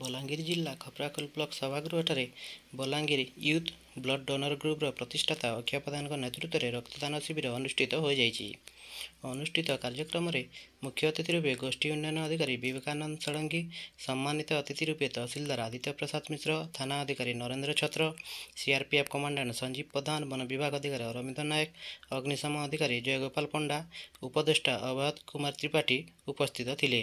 ବଲାଙ୍ଗୀର ଜିଲ୍ଲା ଖପ୍ରାଖୋଲ ବ୍ଲକ ସଭାଗୃହଠାରେ Balangir youth blood donor ଗ୍ରୁପର ପ୍ରତିଷ୍ଠାତା ଅକ୍ଷୟ ପ୍ରଧାନଙ୍କ ନେତୃତ୍ୱରେ ରକ୍ତଦାନ ଶିବିର ଅନୁଷ୍ଠିତ ହୋଇଯାଇଛି। ଅନୁଷ୍ଠିତ କାର୍ଯ୍ୟକ୍ରମରେ ମୁଖ୍ୟ ଅତିଥି ରୂପେ ଗୋଷ୍ଠୀ ଉନ୍ନୟନ ଅଧିକାରୀ ବିବେକାନନ୍ଦ ଷଡ଼ଙ୍ଗୀ, ସମ୍ମାନିତ ଅତିଥି ରୂପେ ତହସିଲଦାର ଆଦିତ୍ୟ ପ୍ରସାଦ ମିଶ୍ର, ଥାନା ଅଧିକାରୀ ନରେନ୍ଦ୍ର ଛତ୍ର, ସିଆର୍ପିଏଫ୍ କମାଣ୍ଡାଣ୍ଟ ସଞ୍ଜୀବ ପ୍ରଧାନ, ବନ ବିଭାଗ ଅଧିକାରୀ ଅରବିନ୍ଦ ନାୟକ, ଅଗ୍ନିଶମ ଅଧିକାରୀ ଜୟଗୋପାଳ ପଣ୍ଡା, ଉପଦେଷ୍ଟା ଅଭୟ କୁମାର ତ୍ରିପାଠୀ ଉପସ୍ଥିତ ଥିଲେ।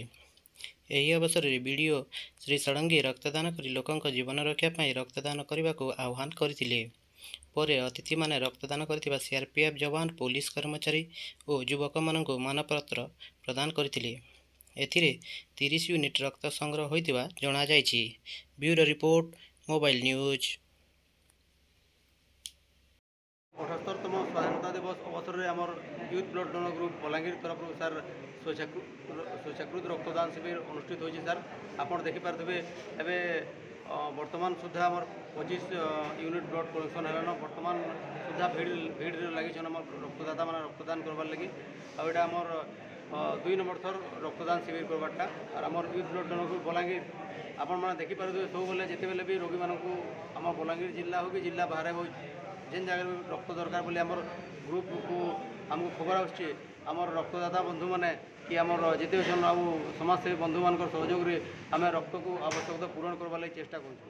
ଏହି ଅବସରରେ ବିଡିଓ ଶ୍ରୀ ଷଡ଼ଙ୍ଗୀ ରକ୍ତଦାନ କରି ଲୋକଙ୍କ ଜୀବନ ରକ୍ଷା ପାଇଁ ରକ୍ତଦାନ କରିବାକୁ ଆହ୍ୱାନ କରିଥିଲେ। ପରେ ଅତିଥିମାନେ ରକ୍ତଦାନ କରିଥିବା ସିଆର୍ପିଏଫ୍ ଯବାନ, ପୋଲିସ କର୍ମଚାରୀ ଓ ଯୁବକମାନଙ୍କୁ ମାନପତ୍ର ପ୍ରଦାନ କରିଥିଲେ। ଏଥିରେ 30 ୟୁନିଟ୍ ରକ୍ତ ସଂଗ୍ରହ ହୋଇଥିବା ଜଣାଯାଇଛି। Bureau report, mobile news. 78ତମ ସ୍ୱାଧୀନତା ଦିବସ ଅବସରରେ ଆମର youth blood donor group Balangir ତରଫରୁ ସାର୍ ସ୍ୱେଚ୍ଛାକୃତ ରକ୍ତଦାନ ଶିବିର ଅନୁଷ୍ଠିତ ହୋଇଛି। ସାର୍, ଆପଣ ଦେଖିପାରୁଥିବେ, ଏବେ ବର୍ତ୍ତମାନ ସୁଦ୍ଧା ଆମର 25 ୟୁନିଟ୍ ବ୍ଲଡ୍ କଲେକ୍ସନ୍ ହେଲାନ। ବର୍ତ୍ତମାନ ସୁଦ୍ଧା ଭିଡ଼ରେ ଲାଗିଛନ୍ ଆମର ରକ୍ତଦାତା ମାନେ ରକ୍ତଦାନ କରବାର୍ ଲାଗି। ଆଉ ଏଇଟା ଆମର 2 ନମ୍ବର ଥର ରକ୍ତଦାନ ଶିବିର କରବାରଟା। ଆର୍ ଆମର youth blood donor group Balangir, ଆପଣମାନେ ଦେଖିପାରୁଥିବେ, ସବୁବେଲେ ଯେତେବେଲେ ବି ରୋଗୀମାନଙ୍କୁ ଆମ ବଲାଙ୍ଗୀର ଜିଲ୍ଲା ହଉ କି ଜିଲ୍ଲା ବାହାରେ ହଉ, ଯେନ୍ ଜାଗାରେ ବି ରକ୍ତ ଦରକାର ବୋଲି ଆମର ଗ୍ରୁପକୁ ଆମକୁ ଖବର ଆସୁଛି, ଆମର ରକ୍ତଦାତା ବନ୍ଧୁମାନେ କି ଆମର ଯେତେ ଅଛନ୍ ଆଉ ସମାଜସେବୀ ବନ୍ଧୁମାନଙ୍କର ସହଯୋଗରେ ଆମେ ରକ୍ତକୁ ଆବଶ୍ୟକତା ପୂରଣ କରବାର୍ ଲାଗି ଚେଷ୍ଟା କରୁଛୁ।